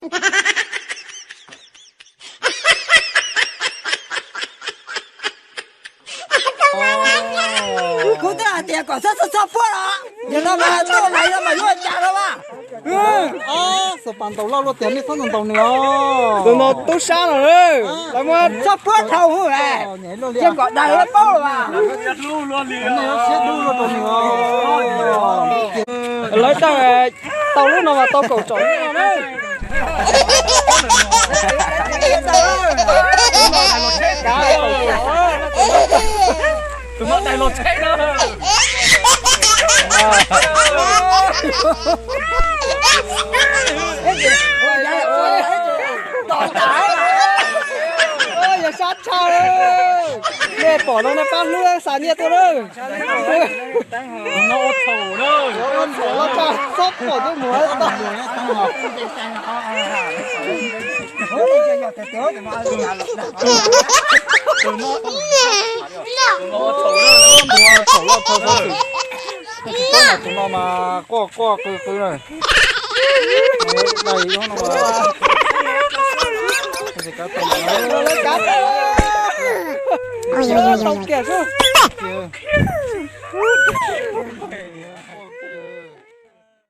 Kuv twb hais tias kom txhob txhob puab los, yog no mas tuaj lais no mas yuav cas no mas. Xav pas ntaus loj luaj tiag, nej txhob ntaus nws os. Tus no tub sab no, lawv muab txhob puab dhau hwv lawm, ces kom daws lawv paub los mas. Siab dub luaj rau nws os. Lawv tau, tau lub no mas tau kaum tsom nyiaj na. Tus no dais los tsheb na. Yog sab tshaj, nej pom no nej pab hlub xav nyiaj tuaj lawm. Txhob pom tus muag. Tus no mas quaj quaj qw qw na.